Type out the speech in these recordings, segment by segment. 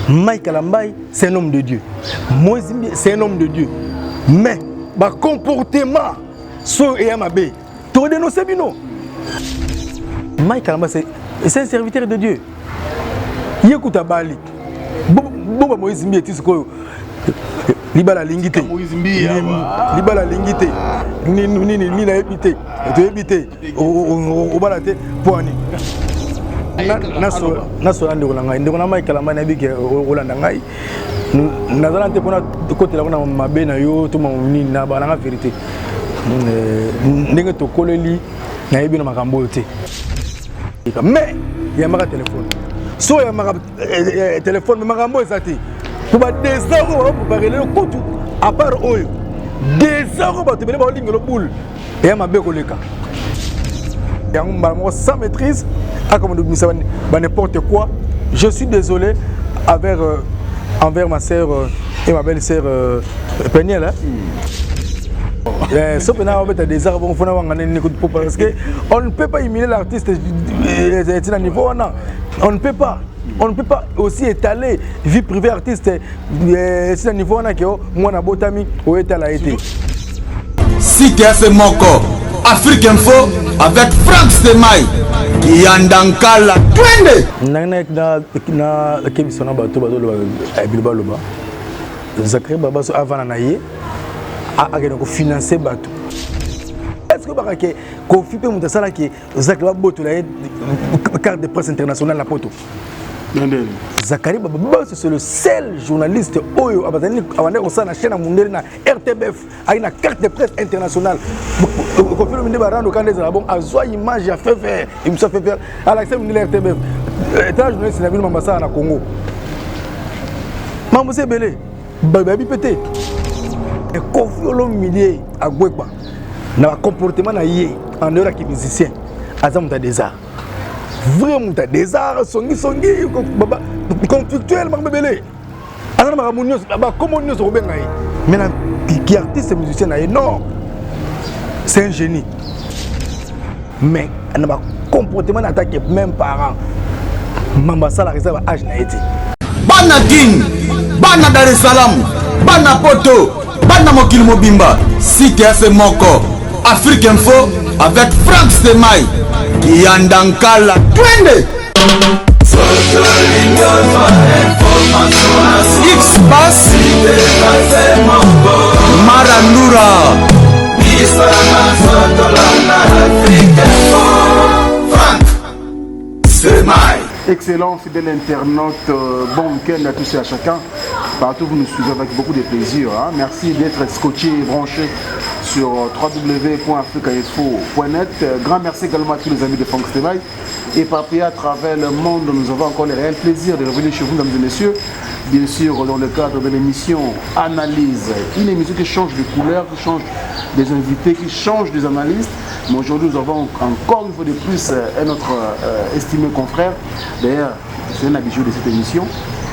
Mike Kalambay, c'est un homme de Dieu. Moïse, c'est un homme de Dieu. Mais ba comportement so eya mabe, to dénoncer bino. Mike Kalambay, c'est un serviteur de Dieu. Ye kuta bali. Boba Moïse Mbiye ti sikoyo libala alingi te, libala alingi te, nini nini nayebi te, toyebi te, obala te mpo ani. Nasola ndeko na ngai, ndeko na Mike Kalambay, nayebi ke olanda ngai. Nazala te mpona kotela mpona mabe na yo to nini, na balanga vérité ndenge tokoleli. Nayebi na makambo oyo te, mais yambaka telefone so, oyambaka telefone, mais makambo oyo eza te po badésordre oyo baprépare lelo kutu, à part oyo désordre bato ebele baolingela boule eya mabe koleka yango mbala moko sans maîtrise, akamanda obimisa ba n'importe quoi. Je suis désolé envers ma sœur et ma belle sœur Peniel, hein? So mpena obeta désert bongo fona wanga nini, parce que on ne peut pas humilier l'artiste tina niveau wana. On ne peut pas aussi étaler vie privée artiste tina niveau wana ke mwana botami oyetala ye te. Site ese moko, Afrique Info avec Frank Stemay Kiyandankala, twende. Ndenge nakebisa na bato bazoloba bilo baloba, Zakari Babaso avanda na ye, akende kofinancer bato. Est ce que bakake Kofi mpe moto asalaki Zakari babotola ye carte de presse internationale na Poto? Zakari Babaso, c'est le seul journaliste oyo abandaki kosala na chaîne ya mundele na RTBF, ayi na carte de presse internationale. Kofi Olomide barando kanda ezala bon, azwa image ya feu vert, émission feu vert, alakisa mindele RTBF. Tala journaliste na bino mambasala na Congo, mambo se ebele bayebi mpe te. Kofi Olomide agwekwa na bacomportement na ye en dehors yaki musicien, aza moto ya désert, vrai moto ya désert, songisongi, conflictuel, makambo ebele, aza na makambo nyonso, bakombo nyonso kobenga ye. Mais na ki artiste musicien na ye, non, c'est un génie, mais na bacomportement na atake même parent, mambo asalaka eza ba âge na ye te. Bana Kin, bana Dar es Salaam, bana Poto, bana mokili mobimba, site ese moko, Afrique Info avec Frank Stemay Kiyandankala, twende. X Bas Marandura. Frank Stemay. Excellent, fidèle internaute, bon week-end à tous et à chacun. Partout vous nous suivez avec beaucoup de plaisir, hein. Merci d'être scotché et branché sur www.africainfo.net. Grand merci également à tous les amis de Franck Stemay. Éparpillés à travers le monde, nous avons encore le réel plaisir de revenir chez vous, mesdames et messieurs. Bien sûr, dans le cadre de l'émission Analyse, une émission qui change de couleur, qui change des invités, qui change des analystes. Mais aujourd'hui, nous avons encore une fois de plus un autre estimé confrère. D'ailleurs, c'est un habitué de cette émission,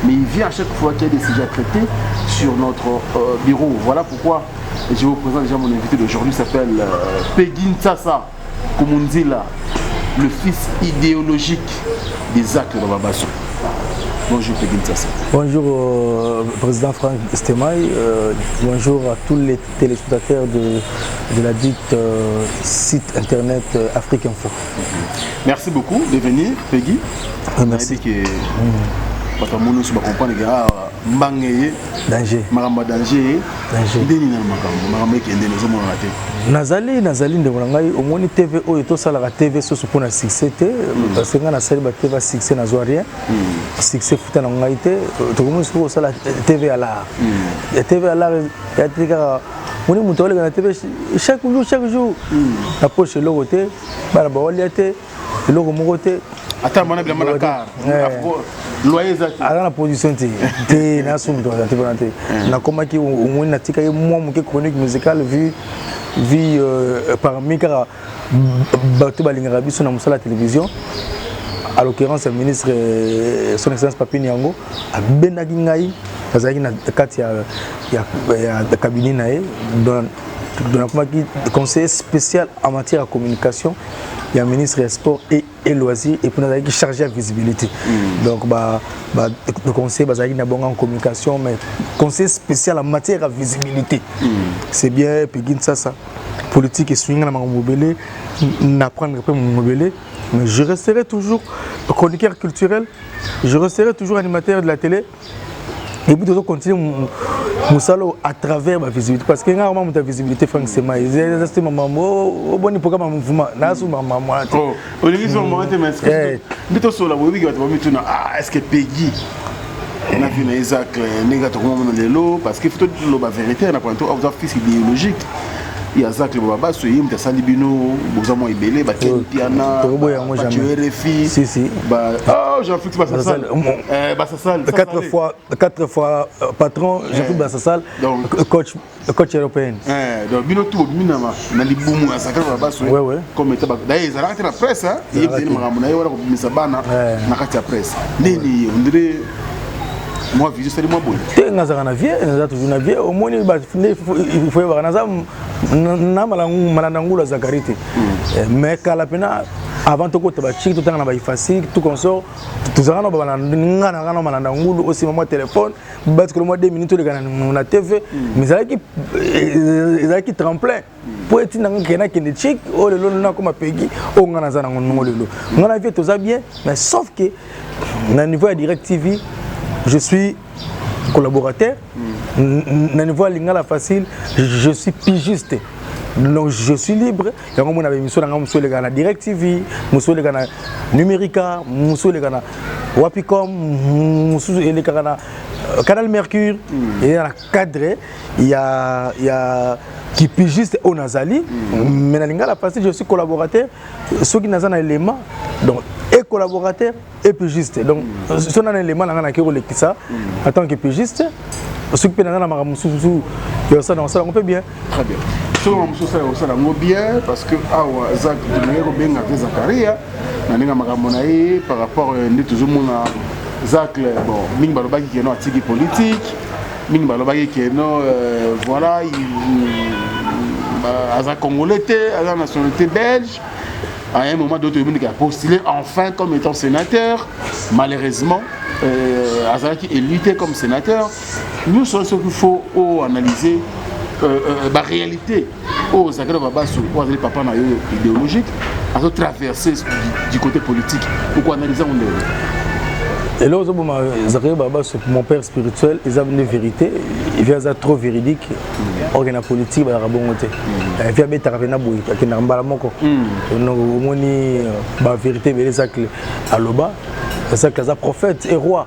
mais il vient à chaque fois qu'il y a des sujets à traiter sur notre bureau. Voilà pourquoi je vous présente déjà mon invité d'aujourd'hui, s'appelle Peggy Nsasa Koumounzila, le fils idéologique des Zacle Bababaso. Bonjour Peggy Nsasa. Bonjour président Franck Stemay, bonjour à tous les téléspectateurs de la dite site internet Afrique Info. Merci beaucoup de venir, Peggy. Merci. Que bato ya nyonso bacomprendre ke mbanga ye. Danger. Makambo ya danger ye. Danger. Ndeni na makambo ekende, ezomonana te. Nazali ndeko na ngai. Omoni TV oyo tosalaka, TV soso mpona succès te, parce que ngai nasali ba TV ya succès, nazwa rien, succès futa na ngai te. Tokomoni soki kosala TV ya l'art, TV ya l'art ya te kaka moni moto aoleka na TV chaque jour, chaque jour na poche eloko te, bana baolia te, eloko moko te. Ata mwana bilamba na car, loyer eza te. Aza na position te te, naso moto aza te mpona te. Nakomaki, omoni, natikaki mwa moke chronique musicale vu parmi kaka bato balingaka biso na mosala ya télévision, à l'occurrence le ministre son excellence Papini yango abendaki ngai, nazalaki na kati ya cabinet na ye, donc Nakomaki conseiller spécial en matière ya communication ya ministre ya sport et loisirs, et puis nazalaki chargé ya visibilité. Donc ba conseiller bazalaki na bongo en communication, mais conseiller spécial en matière ya visibilité. C'est bien. Peggy Nsasa, politique esungi nga na makambo ebele, naapprendre mpe mobele, mais je resterai toujours chroniqueur culturel, je resterai toujours animateur de la télé et puis tozo continuer mosala à travers bavisibilité, parce que nga vraiment moto ya visibilité. Frank Sema, eza te mamambo oboni mpoka bamouvement nasu mamamo wana te. Olingi so mama te, mais nde tosola boyebiki bato bamituna: ah, est ce que Peggy na vie na ye Zacle, ndenge tokomomona lelo? Parce que faut toloba vérité na pointo, oza fils idéologique ya Zacle Babaso, ye moto asali bino boza mwa ebele, bakeni Piana, RFI, Jean-Félix Basasal, Basasal. Quatre fois, quatre fois patron Jean-Félix Basasal, coach, coach européen. Donc bino tu bobimi na libumu ya Zacle Babaso comme état. D'ailleurs ezalaka te na presse, ye mteni makambo na ye wana kobimisa bana na kati ya presse ndeni ondire mwa vision esali mwa boye. Te, nazalaka na vie, naza toujours na vie. Omoni, nde faut yebaka naza na malanda ngulu ya Zakari te, mais kala mpena, avant tokota bachiki, totanga na baifasi, tout consort, tozalaka na nga na nga na malanda ngulu osima mwa telefone, batikolo mwa 2 minutes, toleka na TV, mais ezalaki tremplin mpo etindanga kende nakende chik. Oyo lelo nakoma Pegi oyo nga naza nango nongo lelo, nga na vie toza bien, mais sauf que na niveau ya Direct TV, je suis collaborateur. Na niveau ya Lingala Facile, je suis pigiste, donc je suis libre. Yango mona baémission na nga, mosu eleka na Direct TV, mosu eleka na Numérica, mosu eleka na Wapicom, mosusu elekaka na Canal Mercure. Eza na cadre ya kipigiste oyo nazali, mais na Lingala Facile, je suis collaborateur. Soki naza na élément, donc et collaborateur et pigiste, donc so na na élément na nga, nake kolekisa en tant que pigiste. Soki mpe naza na makambo mosusu ya kosala, kosala yango mpe bien. Très bien. Soki makambo mosusu osala, kosala yango bien, parce que awa tolingi kobenga te Zakaria na ndenge ya makambo na ye par rapport nde tozomona Zacle. Bon, mingi balobaki que non, atiki politique, mingi balobaki que non, voilà, aza congolais te, aza nationalité belge. À un moment donné, il a postulé enfin comme étant sénateur. Malheureusement, azalaki élu comme sénateur. Nous sommes ce qu'il faut analyser la réalité. Oh, Zacharie Bababaswe, oyo azali papa na yo idéologique, a traversé du côté politique. Pourquoi analyser on est eloko ozoboma Zacharie Bababaswe, mon père spirituel, eza nde vérité. Evi aza trop véridique. Oke na politique, bazalaka bongo te. Evi abetaka mpena boye, akendaka mbala moko. Donc omoni bavérité ebele Zacle aloba. Zacle aza prophète et roi,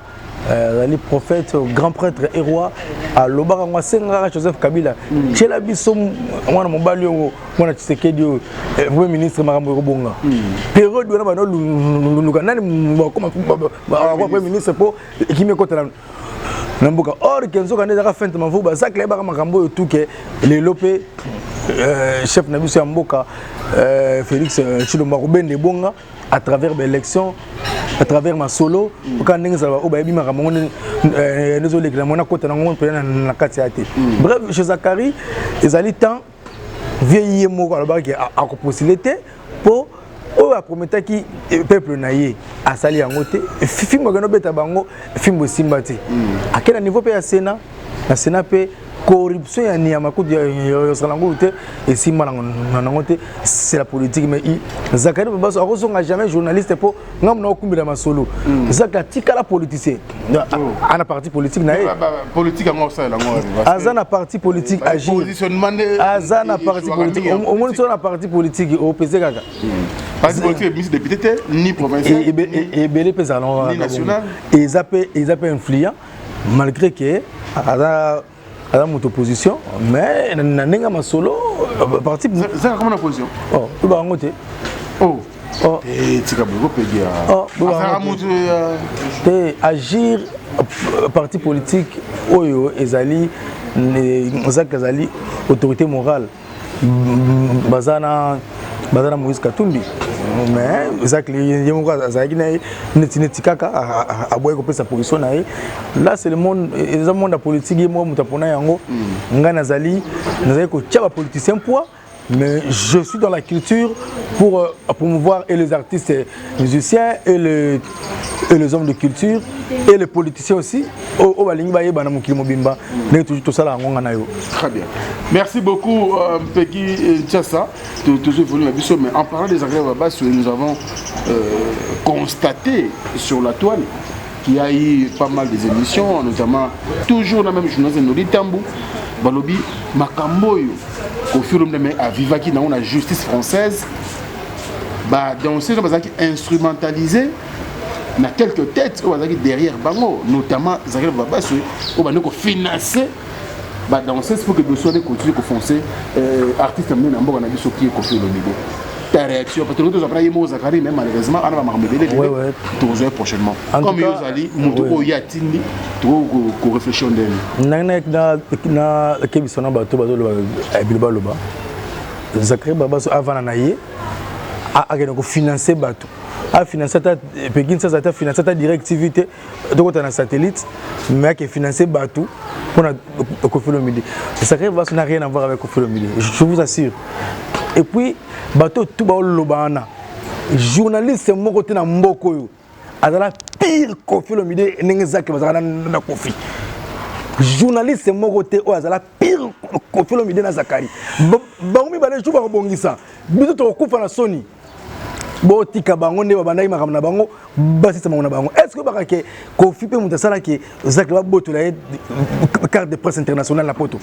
azali prophète, grand prêtre et roi. Alobaka yango, asengaka Joseph Kabila: tiela biso mwana mobali oyo, mwana Tshisekedi oyo, premier ministre, makambo ekobonga. Période wana banoluka nani bakoma premier ministre mpo ekimi ekota na mboka. Or que nzoka nde ezaka fente mavu, bazakla yebaka makambo oyo tuke. Lelo mpe chef na biso ya mboka Félix Tshilombo akobenda ebonga à travers baélection, à travers masolo oka ndenge ezala. Oyo bayebi makambo ngo nde ezolekela mona kota nango mpena na kati ya te. Bref, chez Zakari ezali temps vie ye moko alobaki akopostule te, mpo oyo aprometaki peuple na ye asali yango te. Fimbo akende obeta bango, fimbo esimba te. Ake na niveau mpe ya Sénat, na Sénat mpe corruption ya nyama kutu yosala ngulu te, esimba nango te. C'est la politique. Mais Zakari Babaso akozonga jamais journaliste, mpo ngambo na okumbela masolo. Zaki atikala politicien, ana parti politique na ye. Politique yango osalela yango? Aza na parti politique, agir, aza na parti politique. Omoni, so na parti politique opese kaka. Parti politique ebimisi député te, ni provincial. Ebele mpe ezala, eza mpe influent, malgré que aza moto opposition, mais na ndenge ya masolo parti. Zaka kama na opposition? Oh, oyeba yango te. Oh, tika boye kopedia. Azalaka moto te. Agir, parti politique oyo ezali, ezaki azali autorité morale, baza na Moïse Katumbi. Mais Zacle ye moko azalaki na ye neti neti kaka aboyi kopesa position na ye. Là, c'est le monde, eza monde ya politique. Ye moko moto apona yango. Ngai nazali kotia bapoliticien poids, mais je suis dans la culture pour promouvoir et les artistes musiciens et les hommes de culture et les politiciens aussi oyo balingi bayeba na mokili mobimba ndenge toujours tosala yango nga na yo. Très bien. Merci beaucoup, Peggy Tchassa. Toujours venu à, mais en parlant des Zacharie Bababaswe, nous avons constaté sur la toile qu'il y a eu pas mal des émissions, notamment toujours la même journaliste Noli Tambou, Balobi, Makamboyo, Koffi Olomide avivaki dans la justice française, bah, dans ces gens qui instrumentalisé na quelques têtes oyo bazalaki derrière bango, notamment Zacharie Bababaswe, oyo bandi kofinancer badanseuse pour que biso ade continue kofoncer artiste monene na mboka na biso ki Koffi Olomide. Ta réaction, parce que tozwa mpena ye moko Zacharie, mais malheureusement ana bamakambo ebele ebele, tokozwa prochainement. Comme yo ozali moto oyo ye atindi, tokoréfléchir ndenge. Ndenge nakebisa na bato bazoloba bilo baloba, Zacharie Bababaswe avanda na ye, akende kofinancer bato, afinance ata Pekin sasa, ata finance ata Direct TV te, tokota na satellite, mais ake finance bato mpona Koffi Olomide. Zacharie Bababaswe n'a rien à voir avec Koffi Olomide, je vous assure. Et puis bato tu baoloba wana, journaliste moko te na mboka oyo azala pire Koffi Olomide ndenge Zacle bazalaka na Koffi. Journaliste moko te oyo azala pire Koffi Olomide na Zacharie. Bango mibale jour bakobongisa biso, tokokufa na soni. Botika bango nde babandaki makambo na bango, basisa bango na bango. Est ce que bakake Koffi mpe moto asalaki Zacle babotola ye carte de presse internationale na Poto?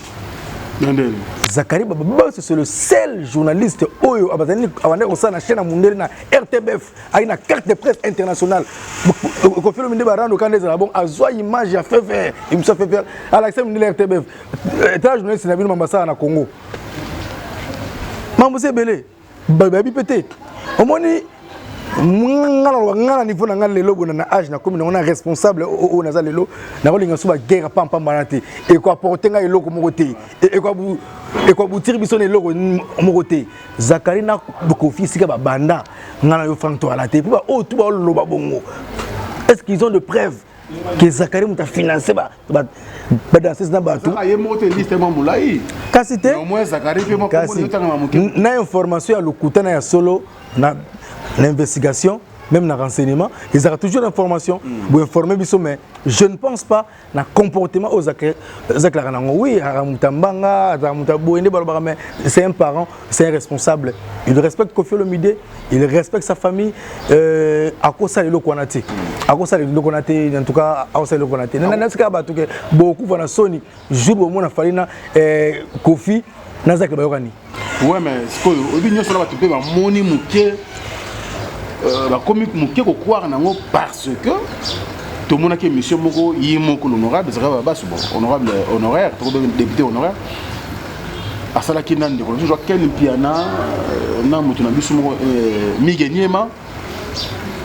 Zacharie Bababaswe, c'est le seul journaliste oyo abandaki kosala na chaîne ya mundele na RTBF, ayi na carte de presse internationale. Koffi Olomide barando kanda ezala bon, azwa image ya feu vert, émission feu vert, alakisa mindele RTBF. Tala journaliste na bino mambo asala na Congo, mambo eza ebele, bayebi mpe te. Omoni nga naloba, nga na niveau na nga lelo bona na age nakomi nango na responsable oyo naza lelo, nakolinga so baguerre pampambana te, ekoapporter ngai eloko moko te, ekoaboutir biso na eloko moko te. Zacharie na Koffi esika babanda, nga na yo Frank toala te. Mpo baoyo tu baoloba bongo, est ce qu'ils ont de preuves que Zacharie moto afinance badanseuse na bato? Kasi te, kasi na information ya lokuta na ya solo, na investigation, même na renseignement, ezalaka toujours information boinforme biso. Mais je ne pense pas na comportement oyo Zaclaka nango. Oui, azalaka moto ya mbanga, azalaka moto ya boye nde balobaka, mais c'est un parent, c'est un responsable, il respecte Koffi Olomide, il respecte sa famille. Akosala eloko wana te, akosala eloko wana te. En tout cas akosala eloko wana te. Nasika bato ke bokufa na soni jour bomona Fally na Koffi na Zacle bayokani. Ouais, mais sikoyo oyebi nyonso na bato mpe bamoni moke, bakomi moke kocroire nango, parce que tomonaki émission moko, ye moko l'honorable ezalaka Bababaswe, bon, honorable honoraire, tokobenga député honoraire, asalaki na ndeko na biso Ken Mpiana na moto na biso moko Mige Niema.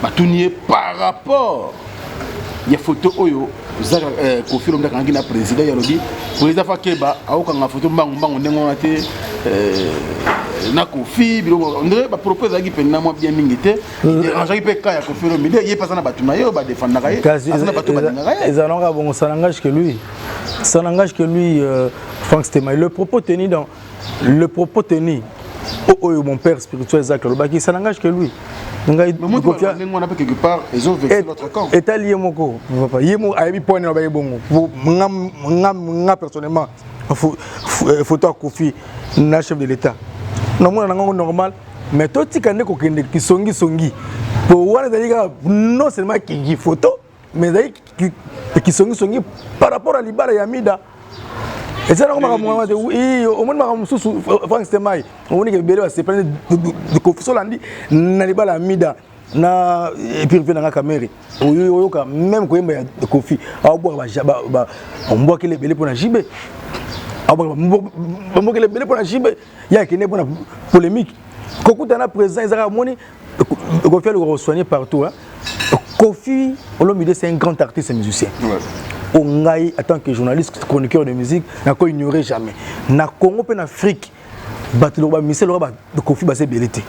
Batuni ye par rapport ya photo oyo Koffi Olomide akangaki na président. Ya alobi président fa keba, aokanga photo mbangu mbangu ndenge wana te na Koffi. Biloko ndenge bapropos ezalaki mpenza mwa bien mingi te, dérangeaki mpe ka ya Koffi Olomide. Ye mpe aza na bato na ye oyo badefendaka ye, aza na bato balingaka ye. Ezalaka bongo, ça n'engage que lui, ça n'engage que lui, Franck Stema. Le propos tenu, dans le propos tenu oyo mon père spirituel Zacle alobaki, ça n'engage que lui. Ngai ndenge wana mpe quelque part ezovexer l'autre camp. Etali ye moko, papa. Ye moko ayebi mpo nini alobaki bongo. Nga personnellement, photo ya Koffi na chef de l'État, namona nango normal, mais totika nde kokende kisongisongi, po wana ezali kaka non seulement kingi photo, mais ezali kisongisongi par rapport à libala ya Mida. Eza nango makambo wana te. Omoni makambo mosusu, Frank Stemai, omoni ke ebele basepelani Koffi solandi na libala ya Mida na privé nanga Kamere. Oyoka même koyemba ya Koffi, aobwaka bambwakela ebele mpo na jibe, bambwakela ebele mpo na jibe ya akende mpo na polémique kokuta na président. Ezaka omoni Koffi aluka kosoigner partout. Koffi Olomide, c'est un grand artiste et musicien. Ngai en tant que journaliste, chroniqueur de musique, nako ignorer jamais. Na Congo mpe na Afrique, bato loko bamusicien loka Koffi baza ebele te.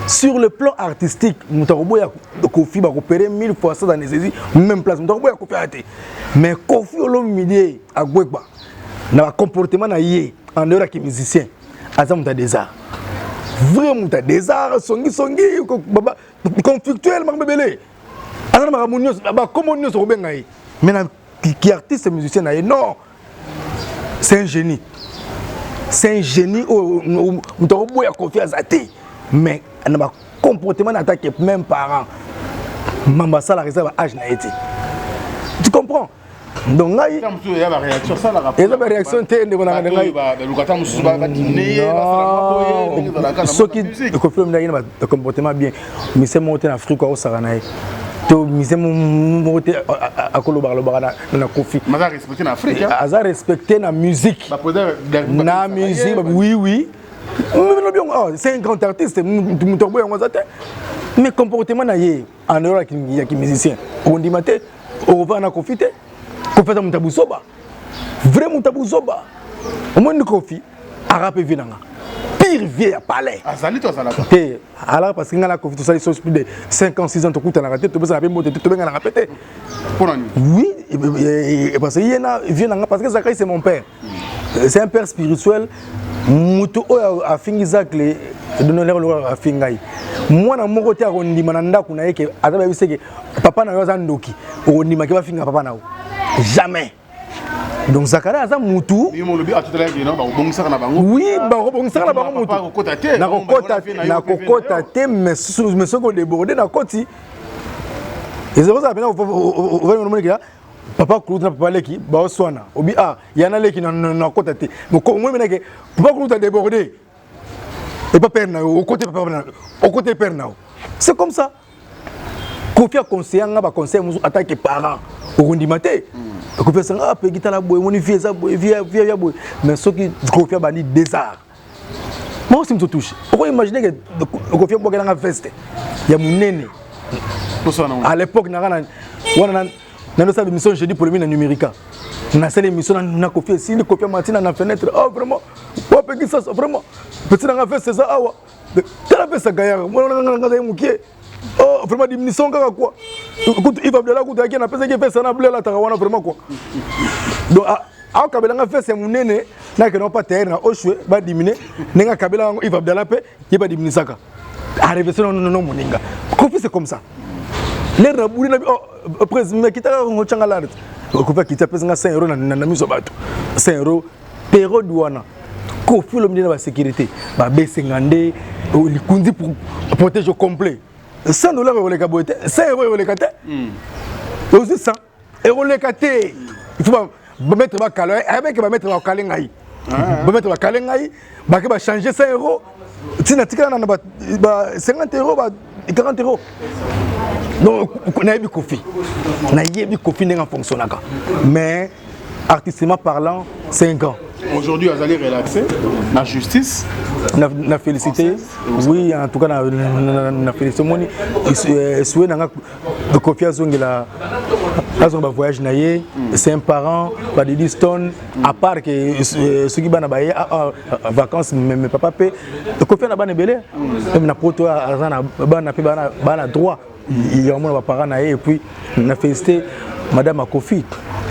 Sur le plan artistique, moto akoboya Kofi, bakopere mille fois sans anesthésie, même place, moto akoboya Kofi aya te. Mais Kofi Olomide agwekba na bacomportement na ye en dehors ya musicien, aza moto ya désart, vrai moto ya désart, songisongi, conflictuel, makambo ebele, aza na makambo nyonso, bakombo nyonso kobenga ye. Mais na ki artiste musicien na ye, non, c'est un génie, c'est un génie oyo moto akoboya Kofi aza te. Mais na bacomportement na atake même parent, mambo asalaka eza baage na ye te, tu comprends? Donc ngai eza baréaction te, ndeko na ngai. Soki Kofi Olomide na bacomportement bien, mise moko te na Afrique akosaka na ye, to mise moko te akolobaka lobaka na Kofi. Aza respecté na musique, na musique, oui, c'est un grand artiste, moto akoboya yango aza te. Mais comportement na ye en dehors ya kimusicien, okondima te, okovanda na Kofi te. Kofi aza moto ya buzoba, vrai moto ya buzoba. Omoni, Kofi aka mpe vie nanga pire vie ya palais. Azali to azalaka? Te, alaka, parce que ngai na Kofi tosali so plus de 5 ans, 6 ans, tokutanaka te, topesaka mpe mbote te, tobenganaka mpe te. Mpona nini? Oui, parce que ye na vie nanga, parce que Zakai, c'est mon père, c'est un père spirituel. Moto oyo afingi Zacle donolere lokola afingi ngai. Mwana moko te akondima na ndako na ye ke aza bayebisi ke papa na yo aza ndoki, okondima ke bafinga papa na yo? Jamais. Donc Zakari aza mutu. Oui, bakobongisaka na bango mutu. Nakokota te, mais soki odéborde, nakoti. Ezakozala mpena omoniki papa kulutu na papa leki baoswana, obi ah, yana leki, nakota te. Omoni menake papa kulutu adéborde epa père na yo, okote papa, okote père na yo, c'est comme ça. Kofi aconseille nga baconseil mosusu atake parent, okondima te. Kofi asanga apeki, tala boye, omoni vie eza boye, vie ya boye. Mais soki Kofi abandi désart, moi aussi moto touche. Okoimagine ke Kofi abwakelanga veste ya monene à l'époque nanga wana, nandosala émission Jeudi Polémique na Numérica. Nasala émission na Kofi, esili, Kofi amatina na fenêtre: "Oh, vraiment, wapeki sasa, vraiment, petit nanga, veste eza awa, tala veste gayaka mwana nanga azali mokie. Oh, vraiment, diminution kaka quoi." Kutu Yves Abdala kutu ayaki, napesaki veste na bleu, alataka wana, vraiment quoi. Donc akabelanga veste ya monene, nakende pa tayere na oshwe, badimine ndenge akabelanga yango. Yves Abdala mpe ye badiminisaka, arevese no moninga. Kofi, c'est comme ça. Lere na buli na oh, président kitaka otyanga lare. Kofi akiti, apesanga 5 euro na miso bato, 5 euro. Période wana Kofi Olomide na basécurité babesenga nde likundi protège complet. 100 dollar ekoleka boye te, 100 euro ekoleka te, ozwi 100 ekoleka te. Il faut bamettre bakala, ayebeke bamettre bakale ngai, bamettre bakale ngai, bake bachange 100 euro, ntina tikala na ba 50 euro, ba 40 euro. Donc nayebi Kofi, nayebi Kofi ndenge afonctionnaka, mais artistiquement parlant, c'est un grand. Aujourd'hui azali relaxé na justice. Na félicité, oui, en tout cas na félicité. Omoni, souhait nanga, Kofi azongela, azonga bavoyage na ye. C'est un parent, badidi Stone, à part ke soki bana baye vacances, mais papa mpe Kofi na bana ebele, même na poto aza na bana mpe, bana droit ya omona baparent na ye. Et puis na félicité madame Akofi.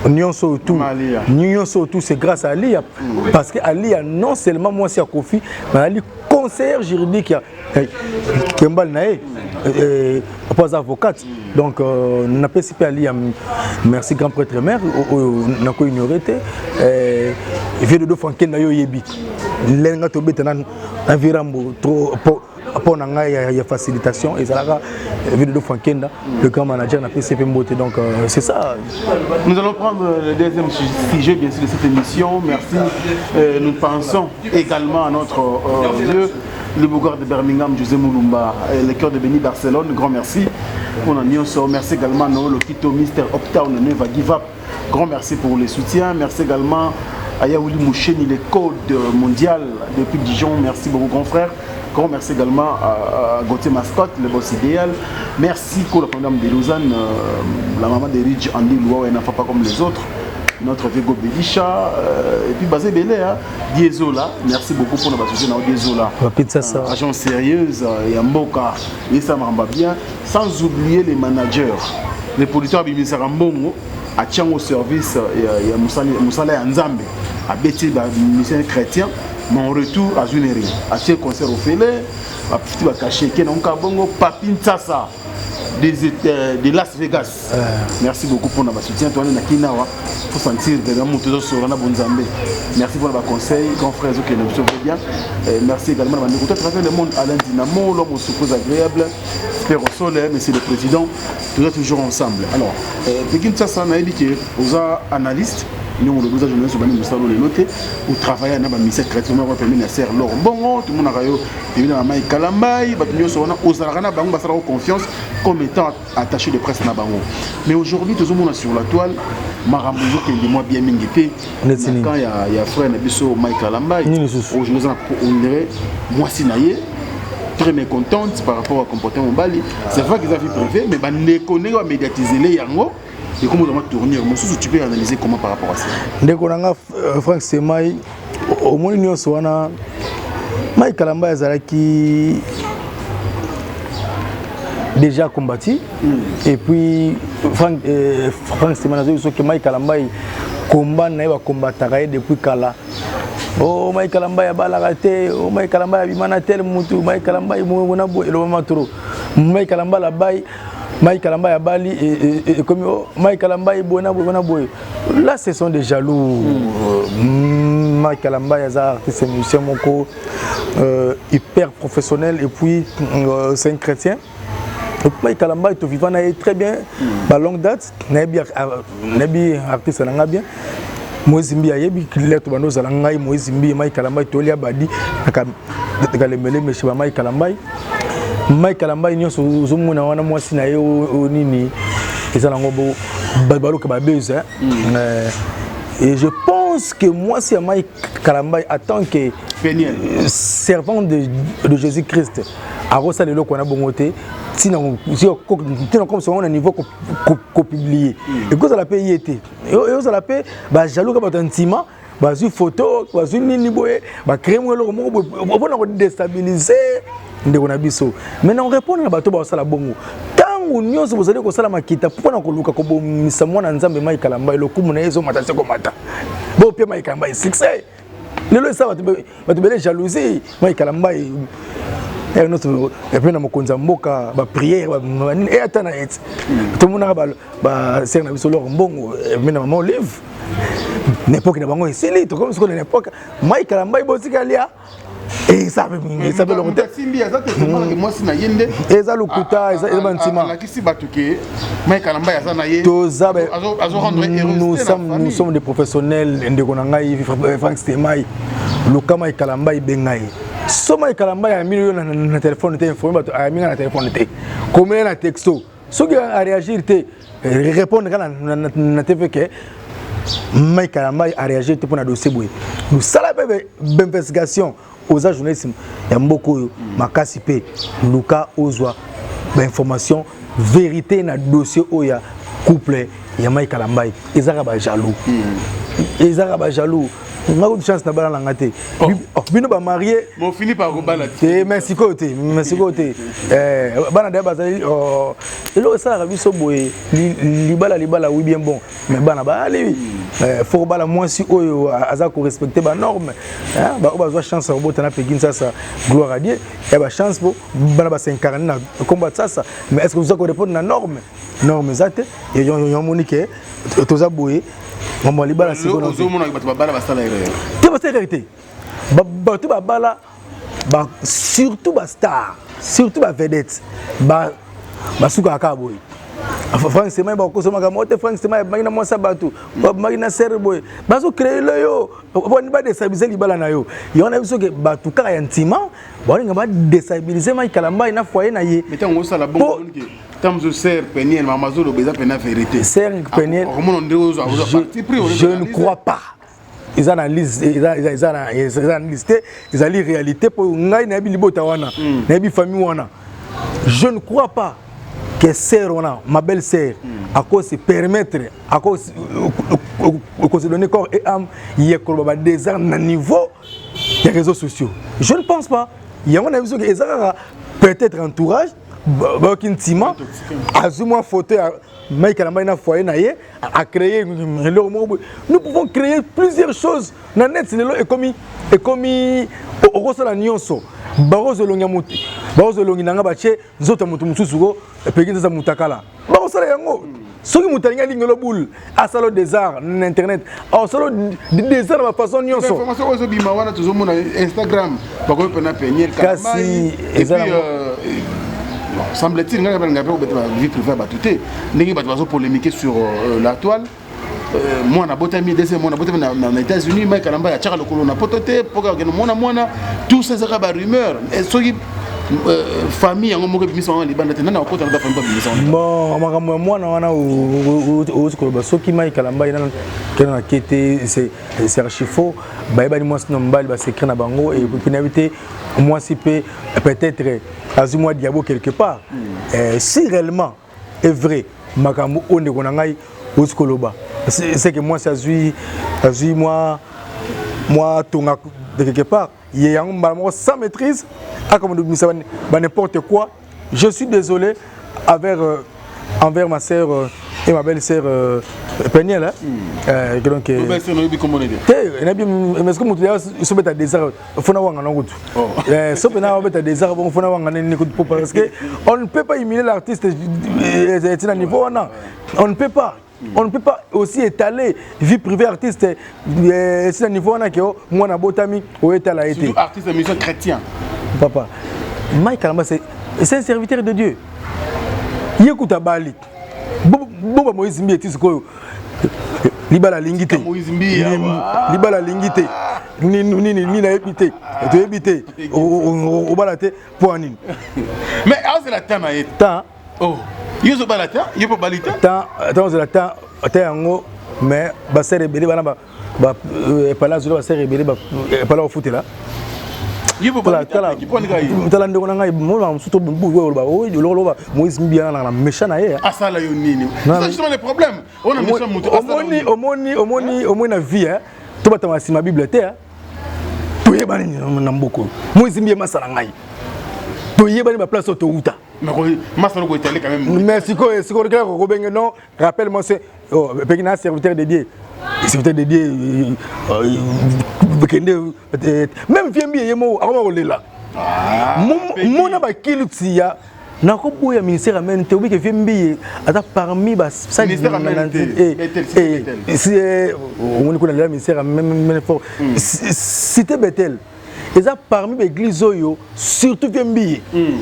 Nyonso tout, nyonso tout, c'est grâce à Alia, parce que Alia, non seulement mwasi ya Kofi, mais ali conseillère juridique ya kembali na ye po aza avocate. Donc napesi mpe Alia merci. Grand prêtre mère oyo nako ignore te, vieux Dodo Frankel na yo, oyebi lenga tobeta na virambo trop mpo na ngai ya facilitation ezalaka vieux Dodo Frankenda, le grand manager, napesi mpe mbote. Donc c'est ça. Nous allons prendre le deuxième sujet, bien sûr, de cette émission. Merci. Nous pensons également à notre vieux, le Bogard de Birmingham, José Moulumba, le cœur de Béni Barcelone. Grand merci pour nyonso. Merci également à Noël Okito, Mister Uptown, Never Give Up. Grand merci pour les soutiens. Merci également à Yaouli Moucheni, le code mondial depuis Dijon. Merci beaucoup, grand frère. Grand merci également à Gauthier Mascotte, le boss idéal. Merci pour la madame de Lausanne, la maman de Ridge, Andy Louao, et n'enfant pas comme les autres. Notre vieux Gobelisha, et puis Bazé Belé, hein, Diezola, merci beaucoup pour notre soutien Diezola. Ça. Agence sérieuse, Yamboka, et ça marche bien. Sans oublier les managers, les producteurs Bimisara Mbongo, atia yango service ya mosala ya Nzambe, abeti bamusicien chrétien, mais en retour azwi neri atie concert ofele, bafuti bacachet ke nango kaka bongo. Papi Ntsasa de Las Vegas, merci beaucoup mpona basoutien. Towana na Kinawa, faut sentir vraiment moto ezosola na bonzambe. Merci mpona baconseil, grand frère, ezokende biso très bien. Merci également na bandeko à travers le monde, Alain Dinamo, l'homme aux surprises agréable, Spero Sole, monsieur le président, toza toujours ensemble. Alors, Pekin Tsasa, nayebi ke oza analyste, ndenge olobi oza journaliste, obandi mosala lelo te, otravaille na bamusicien chrétien moko pembeni ya sœur Lor Mbongo, tomonaka yo pembeni na Mama Ekalambai, bato nyonso wana ozalaka na bango, basalaka confiance comme étant attaché de presse na bango. Mais aujourd'hui tozomona sur la toile makambo ezokende mwa bien mingi te na camp ya frère na biso Mike Kalambai. Aujourd'hui oza on dirait mwasi na ye très mécontente par rapport à comportement mobali. C'est vrai qu'ils ont vie privée, mais bandeko ndenge bamédiatisele yango et comment on tournure mosusu, tu peux analyser comment par rapport à ça? Ndeko na nga Frank Semai, omoni nyonso wana, Mike Kalamba azalaki déjà combattu. Et puis Frank Semai, nazoyi soki Mike Kalambai combat na ye, bakombataka ye depuis kala. O Mike Kalambai abalaka te, o Mike Kalambai abima na tel mutu, Mike Kalambai na boye, elobama trop. Mike Kalambai labai, Mike Kalambai abali, ekomi Mike Kalambai boye na boye na boye. Là, ce sont des jaloux. Mike Kalambai aza artiste musicien moko hyper professionnel et puis c'est un chrétien. Mike Kalambai, toviva na ye très bien ba longue date. Nayebi, nayebi artiste na nga bien. Moïse Mbi ayebi lettre bando ozala ngai Moïse Mbi, Mike Kalambai, tolia badi kalemele meshe ba Mike Kalambai. Mike Kalambai nyonso ozomona wana, mwasi na ye nini eza nango, baluka babuse. Et je pense que mwasi ya Mike Kalambai, en tant que servant de Jésus-Christ, akosala eloko wana bongo te. Ntina comme songo na niveau kopublier, ekozala mpe ye te, ekozala mpe bajaloux ka bato ya ntima, bazwi photo, bazwi nini boye, bacréer mo eloko moko boye mpona kodéstabiliser ndeko na biso. Maintenant, répondre na bato bakosala bongo, ntango nyonso bozali kosala makita mpona koluka kobomisa mwana Nzambe Mike Kalamba, lokumu na ye ezomata se komata. Bopia Mike Kalamba succès lelo, esa bato bele jalousie. Mike Kalamba nyonso epe na mokonzi ya mboka, baprière banini e ata na ete tomonaka basere na biso Lor Mbongo epe na Mama Olive, na époque na bango esili. Tokomi sikoyo na époque Mike Kalamba, botika lia eza eloko te. Simbi aza te, tomonaka mwasi na ye nde eza lokuta, eza bantima. Alakisi bato ke Mike Kalamba aza na ye. Toza azorendre nous sommes des professionnels. Ndeko na ngai Frank Stemai, luka Mike Kalamba, ebenga ye. So Mike Kalamba ayambi yo na telefone te, informe bato ayambi nga na telefone te, komela na texto. Soki aréagir te, répondre kaka na TV ke Mike Kalamba aréagir te mpona dossier boye. Mosala mpe bainvestigation, oza journaliste ya mboka oyo makasi, mpe luka ozwa bainformation vérité na dossier oyo ya couple ya Mike Kalambai. Ezaka bajaloux, ezaka bajaloux. Nga kutu chance na bala na nga te. Bino bamarie mofini par kobala te, mais sikoyo te, mais sikoyo te. Bana daya bazali eloko esalaka biso boye. Libala, libala, oui, bien bon, mais bana bayali, faut kobala mwasi oyo aza korespecte banorme. Oyo bazwa chance ya kobota na Pegin Sasa, gloire à Dieu, ya bachance po bana bas'incarne na kombo ya Sasa. Mais est ce que oza korépondre na norme? Norme eza te. Yomoni ke toza boye, mambo ya libala sikoyo ozomona bato babala basala erreur? Te, basala erreur te. Bato babala, surtout bastar, surtout bavedette, basukaka kaka boye. Frank Sema, bakosomaka mo te. Frank Sema abimaki na mwasi ya bato, babimaki na sere boye, bazocréer yo poni badéstabiliser libala na yo. Yango na biso ke bato kaka ya ntima balinga badéstabiliser Mike Kalambai na foyer na ye. Mais ntango osala bongo, ntango mosusu sœur Peniel, mama azoloba eza pena vérité. Sœur Peniel, okomona nde ozwa parti pris. Je ne crois pas. Eza na liste, eza na liste te, ezali réalité, mpo ngai nayebi libota wana, nayebi famille wana. Je ne crois pas. Que sœur wana, ma belle sœur, ako se permettre, ako se donner corps et âme ye koloba ba désert na niveau ya réseaux sociaux? Je ne pense pas. Yango na biso eza kaka peut-être entourage bayoki ntima, azwi mwa photo ya Mike Kalambay na foyer na ye, acréé eloko moko boye. Nous pouvons créer plusieurs choses na net. Lelo ekomi okosala nyonso. Bakozwa elongi ya motu, bakozwa elongi na nga, batie nzoto ya moto mosusu ko epeki nzeza mutakala, bakosala yango. Soki moto alingi alingelo boule, asala désart na internet, asala désart na bafaçon nyonso. Information oyo ezobima wana, tozomona Instagram, bakomi mpena Peniel. Kasi eza Semble-t-il, ngai balinga mpe kobeta vie privée ya bato te. Ndenge bato bazopolémique sur la toile, mwana abotami, deuxième mwana abotami na États-Unis, Mike Kalambay atiaka lokolo na poto te mpo akende mwana mwana. Tout ça ezaka barumeur. Soki famille yango moko ebimisa wana libanda te, nani akota na famille babimisa wana? Bon, makambo ya mwana wana outi koloba, soki Mike Kalambay nano kende na ke te, c'est archi faux. Bayebani mwasi na mobali, basecret na bango. Et puis nayebi te, mwasi mpe peut-être azwi mwa diabo quelque part. Si réellement est vrai makambo oyo ndeko na ngai outi koloba, c'est que mwasi azwi mwa tonga de quelque part ye yango mbala moko sans maîtrise, akamando bimisa ba n'importe quoi. Je suis désolé envers ma sœur et ma belle-sœur Peniel, hein? Donc te nayebi, mais ce que moto sobeta désert fona wanga na kutu so pena obeta désert bongo fona wanga nini kutu, parce que on ne peut pas humilier l'artiste tina niveau wana. On ne peut pas aussi étaler vie privée artiste si na niveau wana ke mwana botami oyetala ye te. Artiste musicien chrétien. Papa Mike Kalambay, c'est un serviteur de Dieu. Ye kuta bali boba Moïse Mbiye ti sikoyo libala alingi te, libala alingi te, nini nini nayebi te, toyebi te, obala te mpo ya nini? Mais azela temps na ye. Temps. Oh, yo ozobala te, yo mpo obali te. Temps ozela temps te yango, mais basere ebele bana epala azoli, basere ebele epala kofutela. Tala ndeko na ngai, mona mosusu oloba oloba Moïse Mbiye na méchant na ye. Asala yo nini? C'est le problème. Omoni, omoni, omoni, omoni na vie tobatama nsima Bible te. Toyebani na mboka oyo, Moïse Mbiye masala ngai, toyebani baplace oyo touta. Mais sikoyo, sikoyo kaka kobenge non, rappelle moi, c'est peki na serviteur de Dieu, serviteur de Dieu kende même vieux Mbiye ye moko akoma kolela mona bakiluti ya nakoboya ministère amen te. Obike vieux Mbiye aza parmi omoni kuna lela ministère amen fort. Cité Betel eza parmi baéglise oyo, surtout vieux Mbiye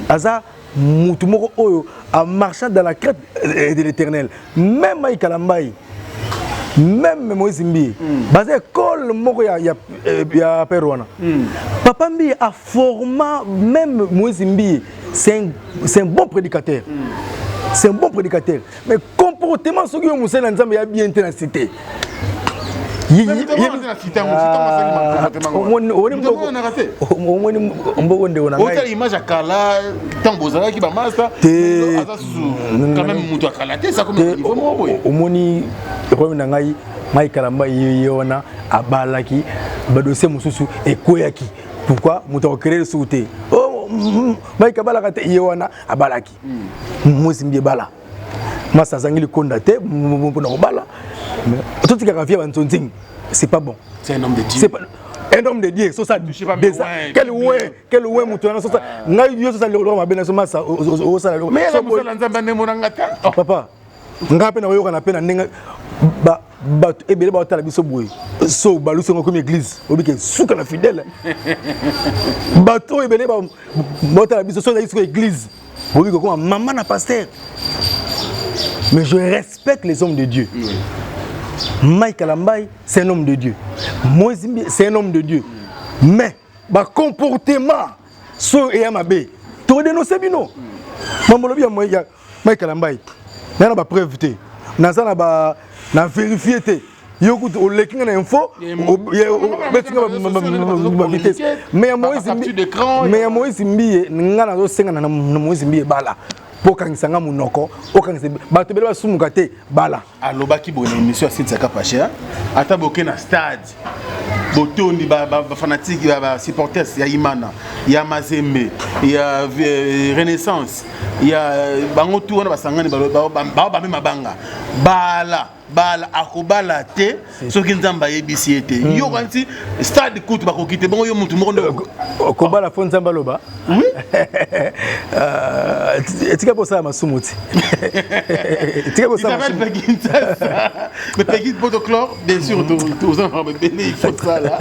aza mutu moko oyo amarchant dans la crainte de l'Éternel. Même Mike Kalambay, même Moïse Mbiye, baza école moko ya père wana. Papa Mbiye a forma même Moïse Mbiye. C'est un bon prédicateur, c'est un bon prédicateur, mais comportement, soki yo mosali na Nzambe ya bien te na cité. Omoni mboko, ndeko na ngai, image ya kala ntango bozalaki bamasta, aza susu quand même moto ya kala te. Omoni problème na ngai, Mike Kalambay ye wana abalaki, badossier mosusu ekweyaki. Pourquoi moto akocréer suku te? Mike abalaka te, ye wana abalaki. Mwesi mbi ebala, masa azangi likonda te mpona kobala. Totikaka vie ya banzonzingi, c'est pas bon. C'est un homme de Dieu. C'est pas un homme de Dieu. So ça quel ouais, quel ouais, moto wana so ngai yo so lelo mabe na so masa osala. Mais mosala Nzambe nde monanga te. Papa, ngai mpe nakoyokana mpe na ndenge bato ebele baotala biso boye. So balusi yango komi église, obike suka na fidèle. Bato oyo ebele baotala biso, so ezali siko église, bobi kokoma mama na pasteur. Mais je respecte les hommes de Dieu. Mike Kalambay, c'est un homme de Dieu. Moïse, c'est un homme de Dieu, mais bacomportement so eya mabe, todénonce bino. Mamolobi ya Mike Kalambay, naza na bapreuve te, naza na ba na vérifie te. Yo kutu oleki nga na info, obetinga bavitesse. Mais ya Moïse Mbiye, nga nazosenga na Moïse Mbiye bala. Mpo okangisa nga monoko, okangisa bato ebele basumuka te, bala. Alobaki boye na émission ya Cynthia Kapache, ata boke na stade, botondi bafanatiques, basupporters ya Imana, ya Mazembe, ya Renaissance, ya bango tu wana basangani, bao bame mabanga, bala bala, akobala te soki Nzambe ayebisi ye te. Yo kanti stade kutu bakoki te, bongo yo mutu moko nde Kobala fo Nzambe aloba? Oui. Etika bosala masumu ti. Etika bosala. Isabelle Peggy Nsasa. Mais Peggy, pour te clore, bien sûr, toza na ebele, il faut sala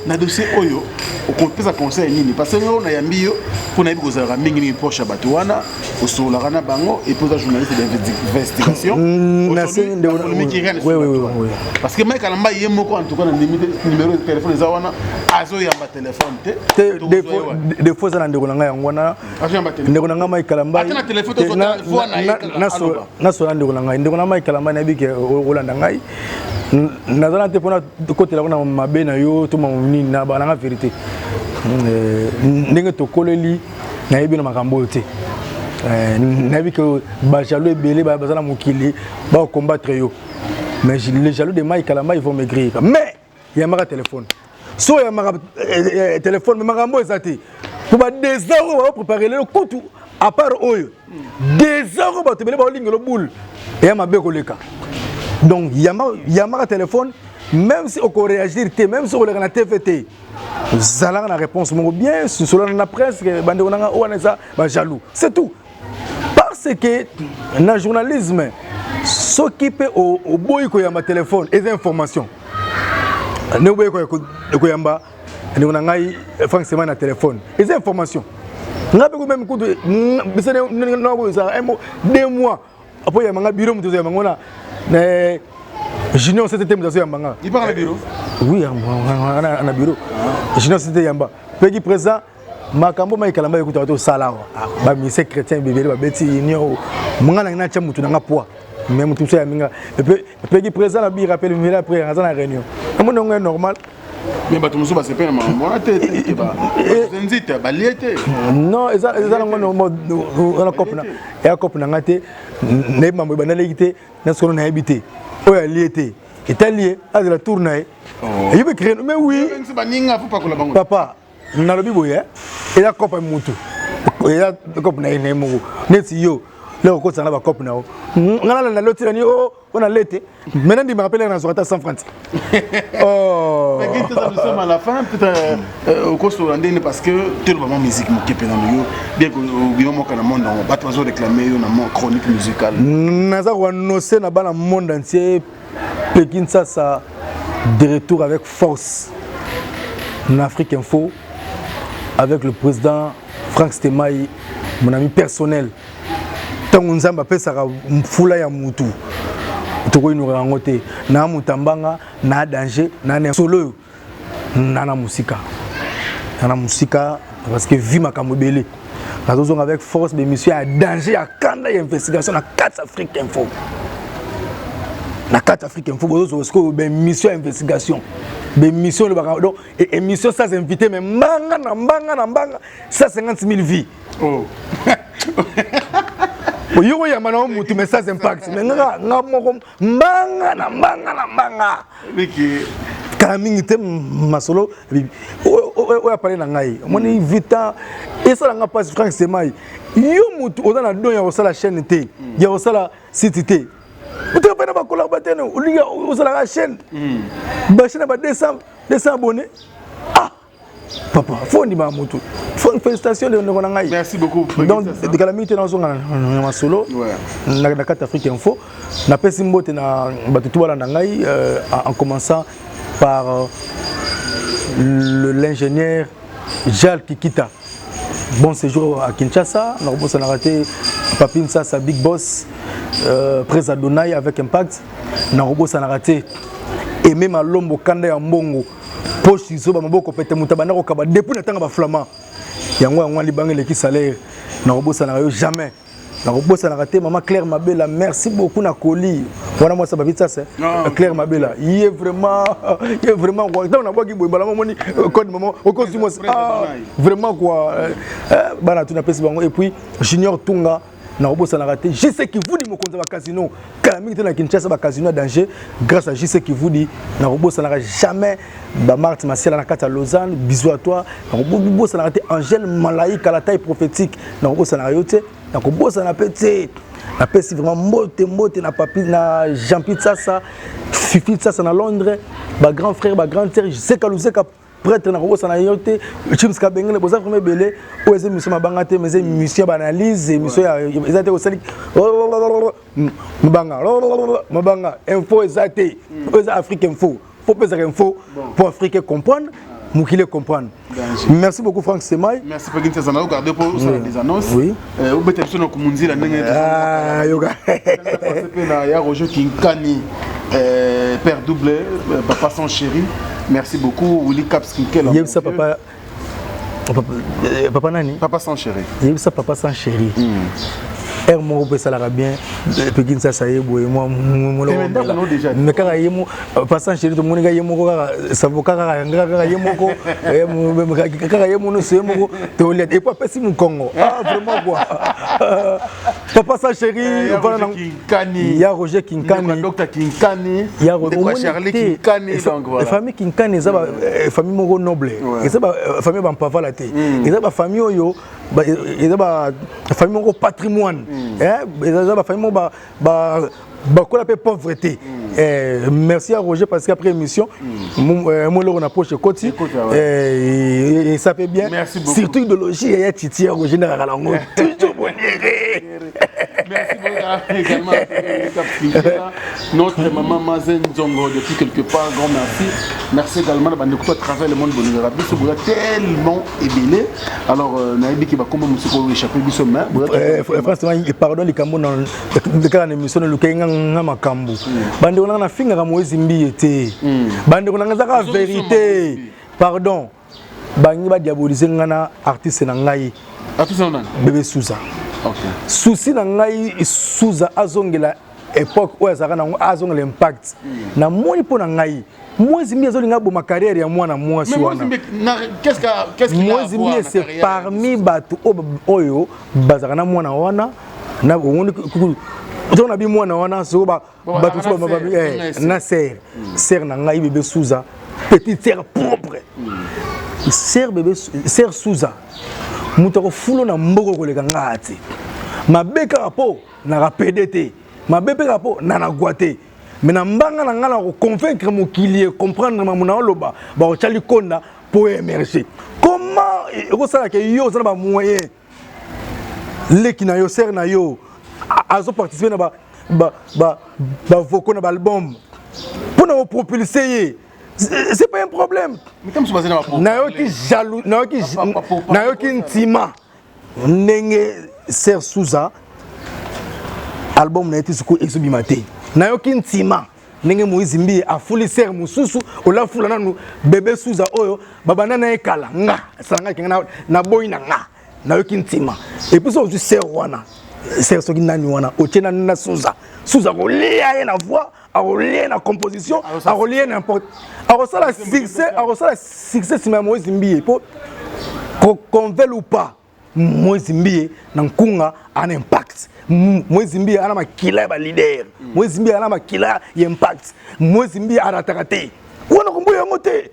na dossier oyo, okopesa conseil nini? Parce que oyo nayambi yo mpo nayebi kozalaka mingimingi proche ya bato wana, osololaka na bango et puis oza journaliste d'investigation. Parce que Mike Kalamba ye moko, en tout cas na ndimi te, numéro ya téléphone eza wana, azoyamba téléphone te. Des fois eza na ndeko na ngai yango wana, ndeko na ngai Mike Kalamba, nasola ndeko na ngai, ndeko na Mike Kalamba, nayebi ke olanda ngai. Nazala te mpona kotela na mabe na yo to nini, na nanga vérité. Ndenge tokoleli, nayebi na makambo oyo te. Nayebi ke bajaloux ebele baza na mokili, bakocombattre yo, mais les jaloux de Mike Kalamba, ils vont maigrir. Mais yambaka téléphone, so oyambaka téléphone, mais makambo eza te po badésordre oyo baopréparé lelo kutu, à part oyo désordre oyo bato ebele baolingela boule eya mabe koleka. Donc yambaka téléphone, même si okoréagir te, même si okoleka na TV te, ozalaka na réponse moko bien, solana na presque bandeko nanga oyo wana eza bajaloux, c'est tout. Parce que na journalisme, soki mpe oboyi koyamba téléphone, eza information. Ndenge oboyi koyamba ndeko na ngai Frank Sema na téléphone, eza information. Ngai mpe même kutu biso ezala un mois, 2 mois apo yamba nga bureau, moto ozoyamba ngo na junior CTT, moto azoyamba nga. Ipaka na bureau? Oui, na bureau junior CTT yamba peki président. Makambo Mike Kalamba ekutaka tosala awa, bamusicien chrétien bebele babeti union, nga nangi natya mutu nanga poids, mais mutu mosusu ayambi nga peki président na bi rappel mila, après aza na réunion, amoni yango normal. Mais bato mosusu basepela makambo wana te, nzita balie te. Non, eza nango wana cope eya cope na nga te. Nayebi mambo ebandaleki te, nasikono nayebi te oyo alie te, etali ye, azela tour na ye, eyebi créneau. Mais oui. Baninga fo pakola bango. Papa, nalobi boye, eza cope ya mutu, eza cope na ye na ye moko. Neti yo leko okotisa na bacope na yo, nga nalanda lelo tina ni o mpona lete, maintenant ndimaka mpe lenge nazwaka ata 100 francs. Nous sommes à la fin, peut-être okosola ndeni, parce que toloba mwa musique moke mpe nano yo, bien que obima moka na monde yango, bato bazo réclamer yo na mwa chronique musicale. Naza koannonce na bana monde entier: Pekin Sasa de retour avec force en Afrique Info avec le président Frank Stemay, mon ami personnel. Ntango Nzambe apesaka mfula ya mutu, tokoyinokaka yango te. Na moto ambanga na danger na solo oyo nana mosika, nana mosika, parce que vi makambo ebele. Nazozonga avec force, bémission ya danger, ya kanda, ya investigation na kati Afrique Info. Na kati Afrique Info bozozwa sikoyo bémission ya investigation, bémission olobaka donc émission sans invité, mais mbanga na mbanga na mbanga, 150 000 vues. Oh. Yo koyamba na mutu, mais sans impact, mais nga nga moko mbanga na mbanga na mbanga. Kala mingi te, masolo oyo apale na ngai, omoni vita esalanga mpasi. Frank Semai, yo mutu oza na don ya kosala chaîne te, ya kosala site te, oteka mpe na bakolaba te, olingi osalaka chaîne, bachaîne ya ba 200 200 abonné. Ah papa, fo ndima mutu, félicitation ndeko na ngai. Merci beaucoup. Donc kala mingi te, nazonga na masolo na kati Afrique Info. Napesi mbote na bato tu balanda ngai, en commençant par l'ingénieur Jal Kikita, bon séjour à Kinshasa. Nakobosanaka te Papi Nsasa, big boss, Prés Adonai avec impact. Nakobosanaka te Aimé Malombo, kanda ya mbongo, poche izoba, maboko pete, moto abanda kokaba depuis na ntango baflama yango yango libanga eleki salaire. Nakobosanaka yo jamais. Nakobosanaka te mama Claire Mabela, merci beaucoup na koli wana mwasi babi sasa. Claire Mabela ye vraiment, ye vraiment quoi. Ntango nabwaki boye mbala momoni code mama okosi mwasi, ah, vraiment quoi. Bana tu napesi bango, et puis Junior Tunga. Nakobosanaka te JC Kivudi, mokonzi ya bacasino kala mingi te na Kinshasa, bacasino ya danger grâce à JC Kivudi. Nakobosanaka jamais Bamarte Masiala na kati ya Lausanne, bisous à toi. Nakobosanaka te Angèle Malaika, la taille prophétique, nakobosanaka yo te, nakobosana mpe te. Napesi vraiment mbote mbote na papi na Jean-Pierre Tsasa, Fifi Tsasa na Londres, bagrand frère, bagrand sœur, Zeka Luzeka prêtre, nakobosana yo te. Chims Kabengele, boza vraiment ebele. Oyo eza émission mabanga te, mais eza émission ya baanalyse, émission ya eza te kosali mabanga mabanga. Info eza te, oyo eza Afrique Info. Faut pesaka info pour Afrique comprendre, mokili comprendre. Merci beaucoup, Frank Semai. Merci Pegin Teza na garder pour osala des annonces. Oui. Obeta biso na kumunzila ndenge Ah, yoka. Mpe na ya Roger Kinkani, père double, papa sans chéri. Merci beaucoup Willy Caps Kinkela. Yebisa papa papa, papa nani? Papa sans chéri. Yebisa papa sans chéri. Aire moko mpe esalaka bien Pekin Sasa ye boye mwa. Mais kaka ye mo papa sans chéri, tomoni kaka ye moko, kaka savoka, kaka yanga, kaka ye moko, kaka ye monoso, ye moko tolia et puis apesi mokongo. Ah, vraiment quoi, papa sans chéri. Kinkani. Ya Roger Kinkani. Dr Kinkani. Ya Charlie Kinkani, donc voilà. Famille Kinkani eza famille moko noble, eza famille bampavala te, eza bafamille oyo eza bafamille moko patrimoine, eza bafamille moko bakola mpe pauvreté. Merci à Roger parce qu'après émission mo eloko na poche ekoti et ça fait bien. Merci beaucoup. Surtout idéologie ya Titi ya Roger ndakaka nango toujours boniere. Merci beaucoup également notre maman Mazen Nzongo depuis quelque part, grand merci. Merci également à bandeko à travers le monde, bonheur biso boza tellement ebele. Alors nayebi ki bakombo mosusu oyo échappé biso, mais Franchement, pardon, likambo na kaka na émission nalukai nga nga makambo. Bandeko nanga, nafingaka Moïse Mbiye te. Bandeko nanga, eza kaka vérité. Pardon, bangi badiaboliser nga na artiste na ngai. Artiste nani? Bébé Souza. Souci na ngai, Souza azongela époque oyo azalaka nango, azongela impact. Namoni mpo na ngai Moïse Mbiye azolinga aboma carrière ya mwana mwasi wana. Moïse Mbiye, c'est parmi bato oyo bazalaka na mwana wana. Ntango na bi mwana wana soko bato mosusu na sœur, sœur na ngai Bébé Souza, petite sœur propre, sœur Bébé, sœur Souza, moto akofulo na mboka koleka ngai te. Mabe kaka mpo nakapede te, mabe mpe kaka mpo na nagwa te, mais na mbanga na ngai na koconvaincre mokili e comprendre mamu na oloba, bakotya likonda mpo émerger. Comment ekosalaka yo oza na bamoyen, leki na yo, sœur na yo azoparticipe na bavocaux na baalbum mpo na kopropulse ye, c'est pas un problème. Nayoki jaloux, nayoki ntima ndenge sœur Souza album na ye ti sikoyo ezobima te. Nayoki ntima ndenge Moïse Mbiye afuli sœur mosusu, olafula nanu Bébé Souza oyo babanda na ye kala. Nga esalangaki nga naboyi na nga, nayoki ntima. Et puis so ozwi sœur wana, sœur soki nani wana, otie nanu na Souza, Souza akolia ye na voix, akolia ye na composition, akolia ye n'importe, akosala succès, akosala succès nsima ya Moïse Mbiye. Po qu'on veuille ou pas, Moïse Mbiye na nkunga ana impact, Moïse Mbiye ana makila ya baleader, Moïse Mbiye ana makila ya impact, Moïse Mbiye arataka te. Wana komboya yango te,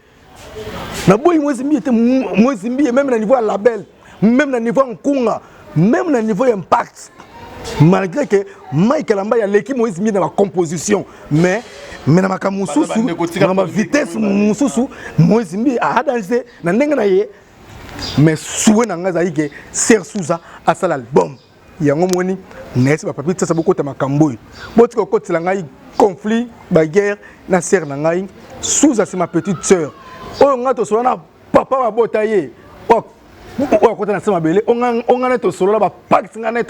naboyi Moïse Mbiye te. Moïse Mbiye, même na niveau ya label, même na niveau ya nkunga, même na niveau ya impact, malgré que Mike Kalamba aleki Moïse Mbiye na bacomposition, mais na makambo mosusu, na bavitesse mosusu, Moïse Mbiye adanse na ndenge na ye. Mais souhait na ngai ezali ke sœur Souza asala album yango. Moni nayesi bapapi Tiasa, bokota makambo oyo, botika kokotela ngai conflit, baguerre na sœur na ngai Souza. C'est ma petite sœur oyo ngai tosolola na papa babota ye, oyo akota na se mabele o ngai na tosolola bapacte, ngai na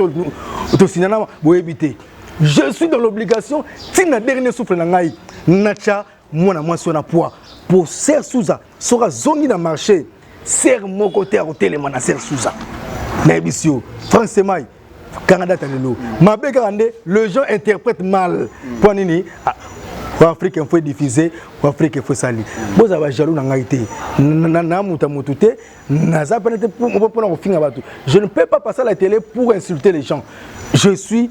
tosinya na boyebi te. Je suis dans l'obligation ntina dernier souffle na ngai natya mwana mwasi wana poids pour sœur Souza. Soki azongi na marché, sœur moko te akotelema na sœur Souza. Nayebisi yo, Frank Semai, kanga data lelo. Mabe kaka nde le gens interprète mal. Mpo nini Afrique Info ediffuse, Afrique Info esali? Bozala bajaloux na ngai te, na moto ya motu te. Naza pene te mpona kofinga bato. Je ne peux pas passer à la télé pour insulter les gens. Je suis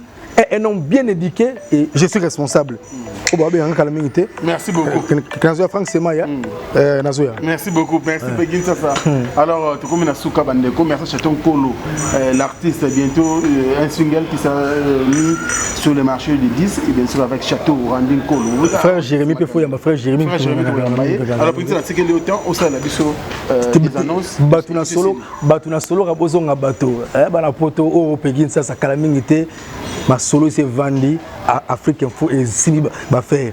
un homme bien éduqué et je suis responsable. Oyo babenganga kala mingi te. Merci beaucoup. Nazoya, Frank Semaya, nazoya. Merci beaucoup, merci Pegin Sasa. Alors, tokomi na suka, bandeko. Merci Chaton Kolo, l'artiste, bientôt un single qui sera mis sur le marché du disque et bien sûr avec Château Randin Kolo. Frère Jérémy mpe foyamba, frère Jérémy. Frère Jérémy Toyamba ye. Alors, Prince, na tikeli autant osala biso des annonces. Bato na solo, bato na solo, bozonga bato. Bana poto oyo, Pegin Sasa, kala mingi te masolo esi evandi. Afrique Info esili bafaire.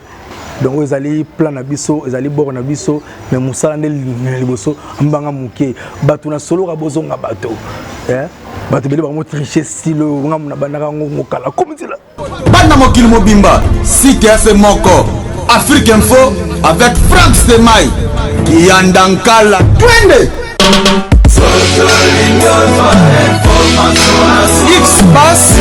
Donc oyo ezali plan na biso, ezali bord na biso, mais mosala nde liboso, mbanga moke. Bato na soloka, bozonga bato. Bato ebele bango triche style oyo ngambo na bandaka yango mokala komi nzela. Bana mokili mobimba, site ya se moko, Afrique Info avec Frank Semai Kiyanda Nkala, twende X Bas.